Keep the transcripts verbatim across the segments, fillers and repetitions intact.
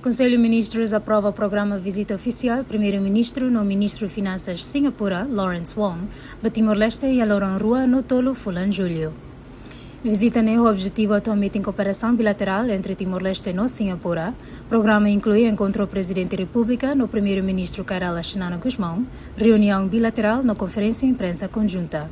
Konsellu Ministrus aprova programa vizita ofisiál Primeiru-Ministru no Ministru Finansas Singapura, Lawrence Wong, ba Timor-Leste iha loron rua no tolu fulan Jullu. Vizita ne'e ho objetivu atu hametin kooperasaun bilaterál entre Timor-Leste no Singapura. Programa inklui enkontru Prezidente Repúblika no Primeiru-Ministru Kay Rala Xanana Gusmão, reuniaun bilaterál no konferénsia imprensa konjunta.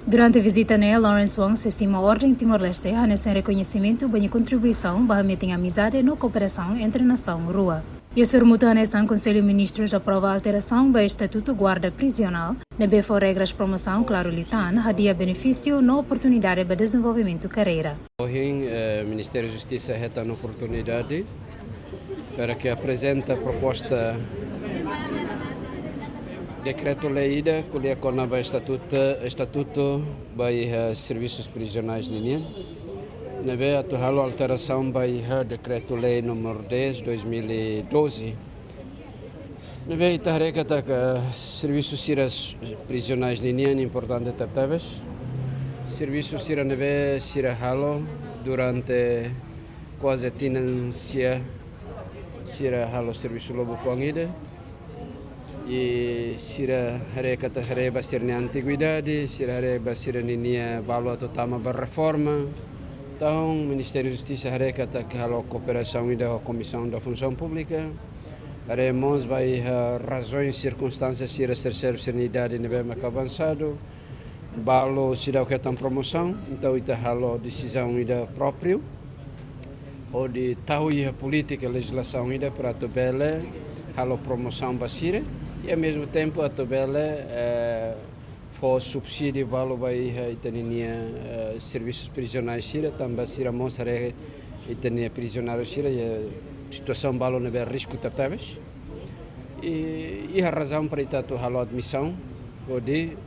Durante vizita ne'e, Lawrence Wong sei simu orden Timor-Leste hanesan rekoñesimentu ba nia kontribuisaun ba hametin amizade no kooperasaun entre nasaun rua. Iha sorumutu hanesan, Konsellu Ministrus aprova alterasaun ba Estatutu Guarda Prizionál, ne'ebé fó regras promosaun klaru liután, hadi'a benefísiu no oportunidade ba dezenvolvimentu karreira. Ohin, eh, Ministériu Justisa hetan oportunidade para ke aprezenta proposta dekretu-lei ida ko'alia kona-ba estatutu, estatutu ba iha servisus prizionais ninian. Ne'ebé atu halo alterasaun ba iha dekretu-lei númeru dez, dois mil e doze. Ne'ebé ita haree katak servisu sira s-, prizionais ninian importante tebetebes. Servisu sira ne'ebé sira halo durante kuaze tinan sia, sira halo servisu lubuk oan ida. I sira haree katak, haree ba sira-nia antiguidade, sira haree ba sira-ninia balu atu tama ba reforma. Entaun, Ministériu Justisa haree katak halo kooperasaun ida ho Komisaun da Funsaun Públika. Haree mós ba iha razaun, sirkunstánsia sira, sira, sira-nia idade ne'ebé mak avansadu, balu seidauk hetan promosaun, entaun ita halo desizaun ida própriu hodi tau iha polítika, lejizlasaun ida para atu bele halo promosaun ba sira, i ao mesmo tempo atu bele, eh, fó subsídiu balu ba iha ita-ninia, eh, servisus prizionais sira, tanba sira mós haree ita-nia prizioneiru sira iha situasaun balu ne'ebé risku tebetebes. I, iha razaun para ita atu halo admisaun hodi,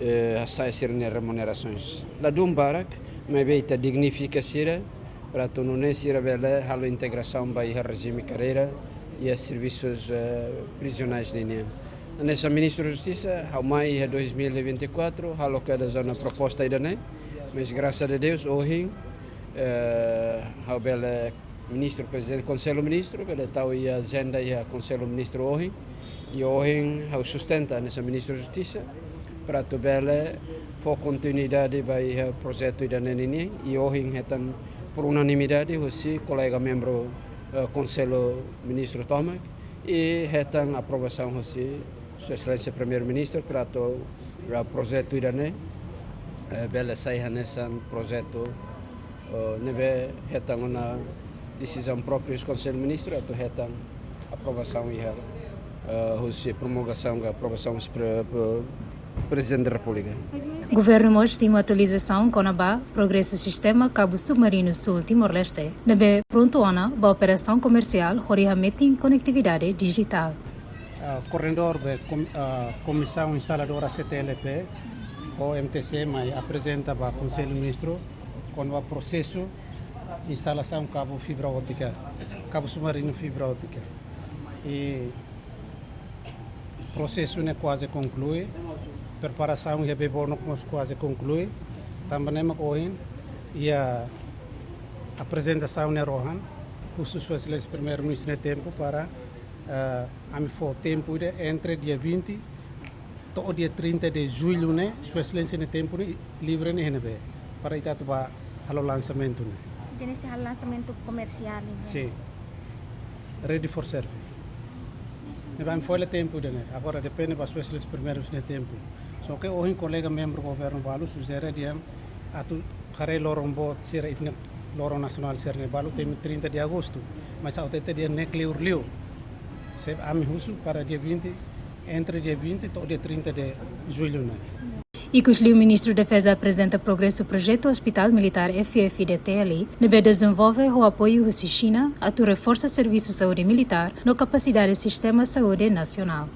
eh, hasa'e sira-nia remunerasoens. Ladún barak, maibé ita dignifika sira, para atu nune'e sira bele halo integrasaun ba iha rejime karreira iha servisus, eh, prizionais ninian. Hanesan Ministru Justisa, ha'u mai iha dois mil e vinte e quatro, halo kedas ona proposta ida-ne'e, mas graças a Deus, ohin, eh, ha'u bele Ministru Prezidente Konsellu Ministru, bele tau iha ajenda iha Konsellu Ministru ohin. I ohin ha'u sustenta hanesan Ministru Justisa para atu bele fó kontinuidade ba iha projetu ida-ne'e ninian. I ohin hetan por unanimidade husi kolega membru, eh, Konsellu Ministru tomak. I hetan aprovasaun husi Sua Exelénsia Primeiru-Ministru para atu, eh, projetu ida-ne'e, eh, bele sai hanesan projetu, eh, ne'ebé hetan ona desizaun própriu husi Konsellu Ministru atu hetan aprovasaun iha, eh, husi promulgasaun ka aprovasaun husi pre-, pre-, Prezidente da Repúblika. Governu mós simu atualizasaun kona-ba progresu sistema kabu submarinu Súl Timor-Leste, ne'ebé prontu ona ba operasaun komersiál hodi hametin konetividade dijitál. Ah, koordenadór ba kom-, ah, Komisaun Instaladora C T L P, ho M T C, mai aprezenta ba Konsellu Ministru kona-ba prosesu instalasaun kabu fibra ótika, kabu submarinu fibra ótika. I prosesu ne'e kuaze konklui, preparasaun iha Bebonok mós kuaze konklui, tanba ne'e mak ohin iha aprezentasaun ne'e rohan, husu Sua Exelénsia Primeiru-Ministru nia tempu para, eh, ami fó tempu ida entre dia vinte to'o dia trinta de jullu ne'e, Sua Exelénsia nia tempu ne'e livre ne'e iha ne'ebé, para ita atu ba halo lansamentu ne'e. Entaun sei halo lansamentu komersiál ne'e? Sin. Ready for service. Ne'ebé ami fó hela tempu ida-ne'e. Agora depende ba Sua Exelénsia Primeiru-Ministru nia tempu. Só ke ohin kolega membru governu balu sujere dehan atu haree loron boot sira, ita-nia loron nasionál sira-ne'e balu temi trinta de agostu. Mas ha'u hatete dehan ne'e kleur liu. Se ami husu para dia vinte, entre dia vinte to'o dia trinta de jullu ne'e. Ikusliu, Ministru Defeza aprezenta progresu projetu Hospital Militar F F I D T L, ne'ebé dezenvolve ho apoiu husi Xina, atu reforsa servisu saúde militár no kapasidade sistema saúde nasionál.